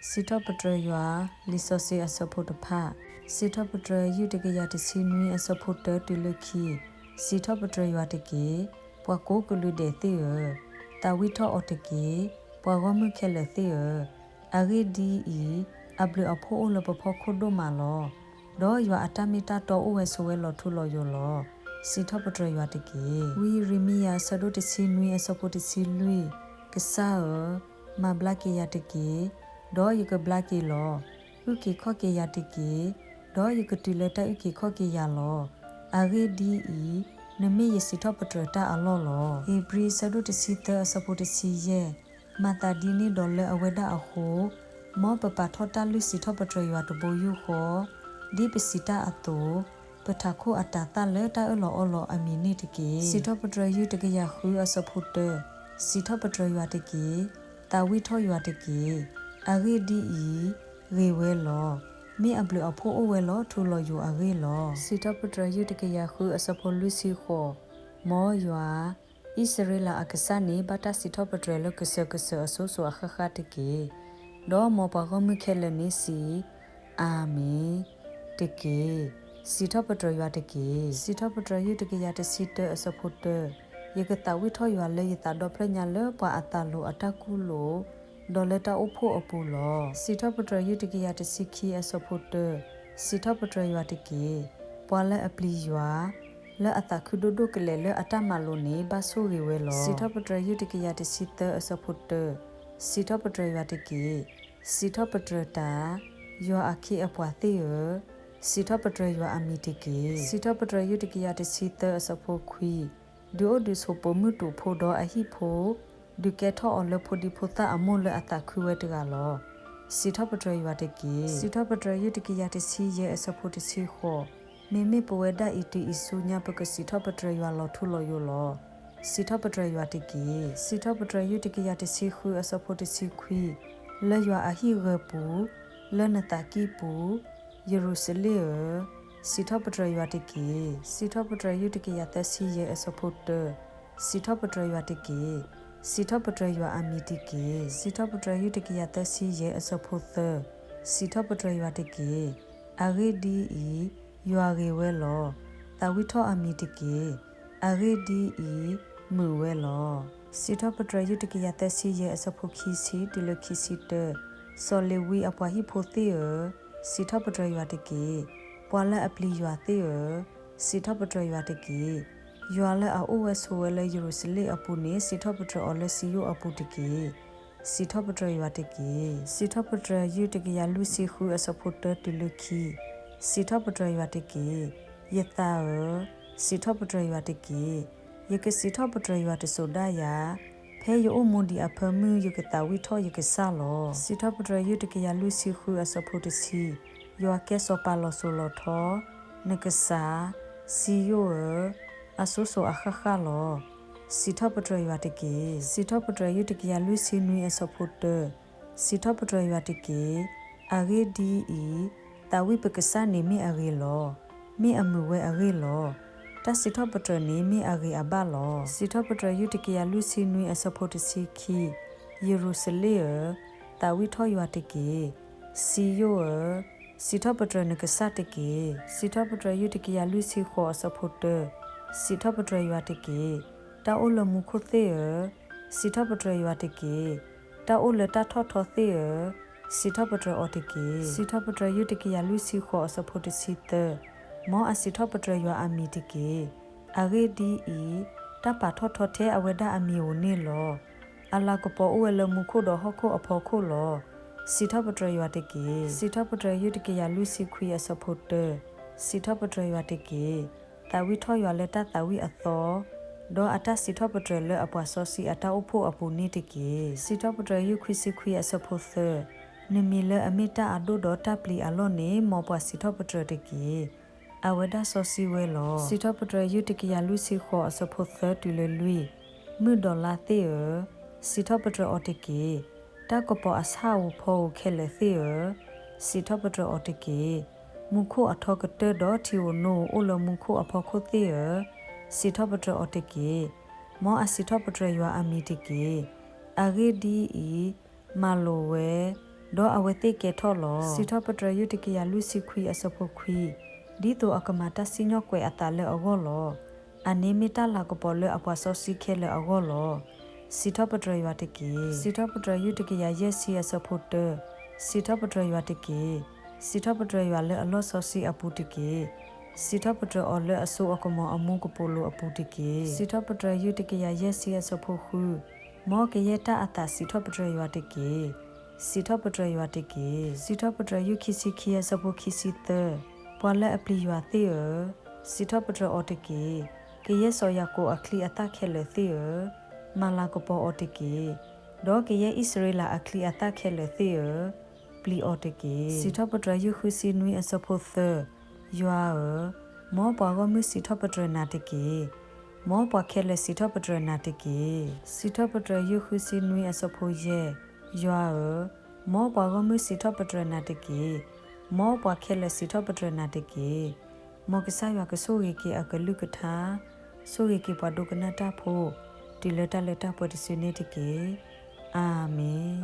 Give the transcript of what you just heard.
စံးထီၣ်ပတြၢၤယွၤ, လံာ်စီဆှံအဆၢဖိတဖၣ်, စံးထီၣ်ပတြၢၤ ယုၢ်တကယၤတဆံနွံ အဆၢဖိတၢတုၤလၢခံ, စံးထီၣ်ပတြၢၤယွၤတက့ၢ်. ပှၤကိးကလုာ်ဒဲးသ့ၣ်ဧၢ, သးဝံၣ်ထီၣ်အီၤတက့ၢ်. ပှၤဂီၢ်မုၢ်ခဲလၢာ်သ့ၣ်ဧၢ, အဂ့ၢ်ဒ်အံၤ, အဘျုးအဖှိၣ်အိၣ်လၢပဖီခိၣ်ဒိၣ်မးလီၤ. ဒီးယွၤအတၢ်မ့ၢ်တၢ်တီအိၣ်ဝဲဆိးဝဲလီၤထူလီၤယိာ်လီၤ. စံးထီၣ်ပတြၢၤယွၤတက့ၢ်. ဝံယံးရမံယၤ အဆၢဒိၣ်တဆံနွံ အဆၢဖိတဆံလွံၢ်, ကစၢ်ဧၢ, မၤဘျါက့ၤယၤတက့ၢ်, ဒီးယကဘျါက့ၤလီၤ. အုၣ်က့ၤခီၣ်က့ၤယၤတက့ၢ်, ဒီးယကတုၤလၢတၢ်အုၣ်က့ၤခီၣ်က့ၤယၤလီၤ. အဂ့ၢ်ဒ်အံၤ, နမ့ၢ်ယစံးထီၣ်ပတြၢၤတၢ်အလီၢ်လီၤ. ဧ့ၤဘြံၤ အဆၢဒိၣ်တဆံသၢ အဆၢဖိတဆံယဲၢ်, မၤသးဒ်န့ၣ်ဒီးလၢအဝဲဒၣ်အဃိ, မ်ပပာ်ထီၣ်တၢ်လုၢ်စံးထီၣ်ပတြၢၤယွၤတဘိယူၢ်ဃီ, ဒ်ပစံးတၢ်အသိး, ပထးခိၣ်အတၤသၣ်လၢတၢ်အၢၣ်လီၤအီလီၤအမံၤန့ၣ်တက့ၢ်. စံးထီၣ်ပတြၢၤ ယုၢ်တကယၤဃု အဆၢဖိတၢ, စံးထီၣ်ပတြၢၤယွၤတက့ၢ်. သးဝံၣ်ထီၣ်ယွၤတက့ၢ်. အဂ့ၢ်ဒ်အံၤ, ဂ့ၤဝဲလီၤ. မ့ၢ်အဘျုးအဖှိၣ်အိၣ်ဝဲလီၤထူလီၤယိာ်အဂ့ၢ်လီၤ. စံးထီၣ်ပတြၢၤ ယုၢ်တကယၤဃု အဆၢဖိလွံၢ်ဆံဃိး, မ်ယွၤ, အံၣ်စရ့လးအကစၢ်န့ၣ် ဘၣ်တၢ်စံးထီၣ်ပတြၢၤလၢကစၢၤကစၢၤအစိၤစိၤအဃၣ်ဃၣ်တက့ၢ်. ဒီးမ်ပှၤဂီၢ်မုၢ်ခဲလၢာ်န့ၣ်စံး, အၤမ့ၣ်, တက့ၢ်. စံးထီၣ်ပတြၢၤယွၤတက့ၢ်. စံးထီၣ်ပတြၢၤ ယုၢ်တကယၤတဆံတၢ အဆၢဖိတၢ, ယကသးဝံၣ်ထီၣ်ယွၤလၢယသးဒီဖျၢၣ်ညါလၢပှၤအသးလိၤအတၢ်ကူၣ်လိာ်, ဒီးလၢတၢ်အိၣ်ဖှိၣ်အပူၤလီၤ. စံးထီၣ်ပတြၢၤ ယုၢ်တကယၤတဆံခံ အဆၢဖိတၢ, စံးထီၣ်ပတြၢၤယွၤတက့ၢ်. ပှၤလၢအပျံၤယွၤ, လၢအသးခုဒိၣ်ဒိၣ်ကလဲာ်လၢအတၢ်မၤလိာ်န့ၣ် ဘၣ်ဆိၣ်ဂ့ၤဝဲလီၤ. စံးထီၣ်ပတြၢၤ ယုၢ်တကယၤတဆံသၢ အဆၢဖိတၢ, စံးထီၣ်ပတြၢၤယွၤတက့ၢ်. စံးထီၣ်ပတြၢၤတၢ်, ယွၤအခ့အပှၤသ့ၣ်ဧၢ, စံးထီၣ်ပတြၢၤယွၤအမံၤတက့ၢ်. စံးထီၣ်ပတြၢၤ ယုၢ်တကယၤတဆံသၢ အဆၢဖိခွံ, ဒုးအိၣ်ဒုးဆိးပိာ်မုၣ်တူာ်ဖိဒီးအဟံၣ်ဖိ, ဒုးကဲထီၣ်အီၤလၢဖိဒံဖိသၣ်အမိၢ်လၢအသးခုဝဲတဂၤလီၤ. စံးထီၣ်ပတြၢၤယွၤတက့ၢ်. စံးထီၣ်ပတြၢၤ ယုၢ်တကယၤတဆံယဲၢ် အဆၢဖိတဆံဃိး, မ့မ့ၢ်ပဝဲဒၣ်အံၤတုၤအံၤဆူညါ ပကစံးထီၣ်ပတြၢၤယွၤလီၤထူလီၤယိာ်လီၤ. စံးထီၣ်ပတြၢၤယွၤတက့ၢ်. စံးထီၣ်ပတြၢၤ ယုၢ်တကယၤတဆံဃု အဆၢဖိတဆံခွံ, လၢယွၤအဟံၣ်ဂၢၤပူၤ, လၢနသးကံၢ်ပူၤ, ယရူၤၡလ့ၣ်ဧၢ, စံးထီၣ်ပတြၢၤယွၤတက့ၢ်. စံးထီၣ်ပတြၢၤ ယုၢ်တကယၤသၢဆံယဲၢ် အဆၢဖိတၢ, စံးထီၣ်ပတြၢၤယွၤတက့ၢ်. စံးထီၣ်ပတြၢၤယွၤအမံၤတက့ၢ်. စံးထီၣ်ပတြၢၤ ယုၢ်တကယၤသၢဆံယဲၢ် အဆၢဖိသၢ, စံးထီၣ်ပတြၢၤယွၤတက့ၢ်. အဂ့ၢ်ဒ်အံၤ, ယွၤဂ့ၤဝဲလီၤ. သးဝံၣ်ထီၣ်အမံၤတက့ၢ်. အဂ့ၢ်ဒ်အံၤ, မုာ်ဝဲလီၤ. စံးထီၣ်ပတြၢၤ ယုၢ်တကယၤသၢဆံယဲၢ် အဆၢဖိခံဆံတုၤလၢခံဆံတၢ, စီၤလ့ၤဝံအပှၤဟံၣ်ဖိသ့ၣ်ဧၢ, စံးထီၣ်ပတြၢၤယွၤတက့ၢ်. ပှၤလၢအပျံၤယွၤသ့ၣ်ဧၢ, စံးထီၣ်ပတြၢၤယွၤတက့ၢ်. ယွၤလၢအအိၣ်ဝဲဆိးဝဲလၢယရူၤၡလ့ၣ်အပူၤန့ၣ် စံးထီၣ်ပတြၢၤအီၤလၢစံယိၣ်အပူၤတက့ၢ်. စံးထီၣ်ပတြၢၤယွၤတက့ၢ်. စံးထီၣ်ပတြၢၤ ယုၢ်တကယၤလွံၢ်ဆံဃု အဆၢဖိတၢတုၤလၢခံ, စံးထီၣ်ပတြၢၤယွၤတက့ၢ်. ယသးဧၢ, စံးထီၣ်ပတြၢၤယွၤတက့ၢ်. ယကစံးထီၣ်ပတြၢၤယွၤတစိၤဒၣ်ယၤ, ဖဲယအိၣ်မူဒံးအဖၢမုၢ် ယကသးဝံၣ်ထီၣ်ယကစၢ်လီၤ. စံးထီၣ်ပတြၢၤ ယုၢ်တကယၤလွံၢ်ဆံဃု အဆၢဖိတဆံ, ယွၤကဲစီၤပၤလီၤစိၤလီၤထီ, နကစၢ်, စံယိၣ်ဧၢ, အစိၤစိၤအဃၣ်ဃၣ်လီၤ. စံးထီၣ်ပတြၢၤယွၤတက့ၢ်. စံးထီၣ်ပတြၢၤ ယုၢ်တကယၤလွံၢ်ဆံနွံ အဆၢဖိတၢ, စံးထီၣ်ပတြၢၤယွၤတက့ၢ်. အဂ့ၢ်ဒ်အံၤ, သးဝံၣ်ပကစၢ်န့ၣ်မ့ၢ်အဂ့ၤလီၤ. မ့ၢ်အမုာ်ဝဲအဂ့ၢ်လီၤ. တၢ်စံးထီၣ်ပတြၢၤန့ၣ်မ့ၢ်အဂ့ၤအဘၣ်လီၤ. စံးထီၣ်ပတြၢၤ ယုၢ်တကယၤလွံၢ်ဆံနွံ အဆၢဖိတဆံခံ, ယရူၤၡလ့ၣ်ဧၢ, သးဝံၣ်ထီၣ်ယွၤတက့ၢ်. စံယိၣ်ဧၢ, စံးထီၣ်ပတြၢၤနကစၢ်တက့ၢ်. စံးထီၣ်ပတြၢၤ ယုၢ်တကယၤလွံၢ်ဆံဃိး အဆၢဖိတၢ, စံးထီၣ်ပတြၢၤယွၤတက့ၢ်. တၢ်အိၣ်လၢမူခိၣ်သ့ၣ်ဧၢ, စံးထီၣ်ပတြၢၤယွၤတက့ၢ်. တၢ်အိၣ်လၢတၢ်ထီၣ်ထီသ့ၣ်ဧၢ, စံးထီၣ်ပတြၢၤအီၤတက့ၢ်. စံးထီၣ်ပတြၢၤ ယုၢ်တကယၤလွံၢ်ဆံဃိး အဆၢဖိတဆံသၢ, မ်အစံးထီၣ်ပတြၢၤယွၤအမံၤတက့ၢ်. အဂ့ၢ်ဒ်အံၤ, တၢ်ပာ်ထီၣ်ထီထဲအဝဲဒၣ်အမံၤဧိၤန့ၣ်လီၤ. အလၤကပီၤအိၣ်ဝဲလၢမူခိၣ်ဒီးဟီၣ်ခိၣ်အဖီခိၣ်လီၤ. စံးထီၣ်ပတြၢၤယွၤတက့ၢ်. စံးထီၣ်ပတြၢၤ ယုၢ်တကယၤလွံၢ်ဆံခွံ အဆၢဖိတၢ, စံးထီၣ်ပတြၢၤယွၤတက့ၢ်. သးဝံၣ်ထီၣ်ယွၤလၢတၢ်သးဝံၣ်အသီ, ဒီးအတၢ်စံးထီၣ်ပတြၢၤလၢအပှၤစီဆှံအတၢ်အိၣ်ဖှိၣ်အပူၤန့ၣ်တက့ၢ်. စံးထီၣ်ပတြၢၤ ယုၢ်ခွံဆံခွံ အဆၢဖိသၢ, နမံၤလၢအမ့ၢ်တၢ်အဒိၣ်ဒီးတၢ်ပျံၤအလီၢ်န့ၣ် မ်ပှၤစံးထီၣ်ပတြၢၤတက့ၢ်. အဝဲဒၣ်စီဆှံဝဲလီၤ. စံးထီၣ်ပတြၢၤ ယုၢ်တကယၤလွံၢ်ဆံဃိး အဆၢဖိသၢတုၤလၢလွံၢ်, မုၢ်ဒီးလါသ့ၣ်ဧၢ, စံးထီၣ်ပတြၢၤအီၤတက့ၢ်. တၢ်ကပီၤအဆၣ်ဧိၤဖီဧိၤခဲလၢာ်သ့ၣ်ဧၢ, စံးထီၣ်ပတြၢၤအီၤတက့ၢ်. မူခိၣ်အထီကတၢၢ်ဒီးထံဧိၤနိဧိၤအိၣ်လၢမူခိၣ်အဖီခိၣ်သ့ၣ်ဧၢ, စံးထီၣ်ပတြၢၤအီၤတက့ၢ်. မ်အစံးထီၣ်ပတြၢၤယွၤအမံၤတက့ၢ်. အဂ့ၢ်ဒ်အံၤ, မၤလိာ်ဝဲ, ဒီးအဝဲသ့ၣ်ကဲထီၣ်လီၤ. စံးထီၣ်ပတြၢၤယုၢ်တကယၤလွံၢ်ဆံခွံအဆၢဖိခွံ, ဒ်သိးအကမၤတၢ်စံၣ်ညီၣ်ကွဲးအသးလၢအဂီၢ်လီၤ. အန့ၣ်မ့ၢ်တၢ်လၤကပီၤလၢအပှၤစီဆှံခဲလၢာ်အဂီၢ်လီၤ. စံးထီၣ်ပတြၢၤယွၤတက့ၢ်. စံးထီၣ်ပတြၢၤယုၢ်တကယၤယဲၢ်ဆံအဆၢဖိတၢ, စံးထီၣ်ပတြၢၤယွၤတက့ၢ်. စံးထီၣ်ပတြၢၤယွၤလၢအလီၢ်စီဆှံအပူၤတက့ၢ်. စံးထီၣ်ပတြၢၤအီၤလၢအစိအကမီၤအမူကပိာ်လိၤအပူၤတက့ၢ်. စံးထီၣ်ပတြၢၤယုၢ်တကယၤယဲၢ်ဆံအဆၢဖိဃု, မ်ကယဲၢ်တၢ်အသးစံးထီၣ်ပတြၢၤယွၤတက့ၢ်. စံးထီၣ်ပတြၢၤယွၤတက့ၢ်. စံးထီၣ်ပတြၢၤယုၢ်ခံဆံခံအဆၢဖိခံဆံသၢ, ပှၤလၢအပျံၤယွၤသ့ၣ်ဧၢ, စံးထီၣ်ပတြၢၤအီၤတက့ၢ်. ကယဲၢ်စီၤယၤကိာ်အချံအသၣ်ခဲလၢာ်သ့ၣ်ဧၢ, မၤလၤကပီၤအီၤတက့ၢ်. ဒီးကယဲၢ်အံၣ်စရ့လးအချံအသၣ်ခဲလၢာ်သ့ၣ်ဧၢ, ပျံၤအီၤတက့ၢ်. စံးထီၣ်ပတြၢၤယုၢ်ဃုဆံနွံအဆၢဖိသၢ, ယွၤဧၢ, မ်ပှၤဂီၢ်မုၢ်စံးထီၣ်ပတြၢၤနၤတက့ၢ်. မ်ပှၤခဲလၢာ်စံးထီၣ်ပတြၢၤနၤတက့ၢ်. စံးထီၣ်ပတြၢၤယုၢ်ဃုဆံနွံအဆၢဖိယဲၢ်, ယွၤဧၢ, မ်ပှၤဂီၢ်မုၢ်စံးထီၣ်ပတြၢၤနၤတက့ၢ်. မ်ပှၤခဲလၢာ်စံးထီၣ်ပတြၢၤနၤတက့ၢ်. မ်ကစၢ်ယွၤကဆိၣ်ဂ့ၤက့ၤအကလုၢ်ကထါ, ဆိၣ်ဂ့ၤက့ၤပှၤဒိကနၣ်တၢ်ဖိ, တုၤလၢတၢ်လၢတၢ်ပှဲၤတစုန့ၣ်တက့ၢ်. အၤမ့ၣ်.